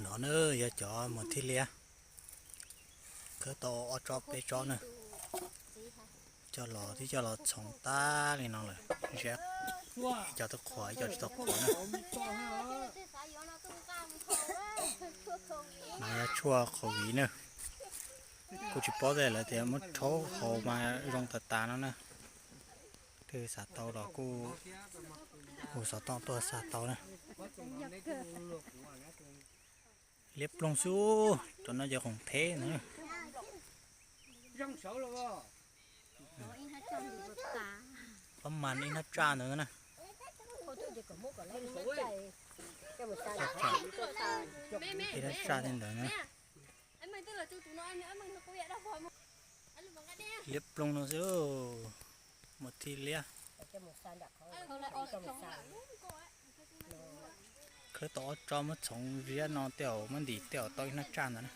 No na yog cov muas thij liab, khawb tau ob tsob peb tsob na, coj los twb coj los txhoov tag li no lawm, ziab ib co tau qhuav ib co tsis tau qhuav na. No yog tshuaj qhauv viv na, kuj tsis paub tias lawv tias muab rhaub haus mas zoo tas tas no na. Twg xav tau los kuj hu xov tooj tuaj xa tau na. Liab ploog xwb, cov no ces qoom theb ntawd na. Pab mas ib hnab tsaj ntawd na. Ib hnab tsaj li ntawd na. Liab ploog no xwb, muas thij liab. Khawb tau ob tsob muab txhoov ziab no tej zaum muab ntim tej zaum tau ib hnab tsaj ntawd na.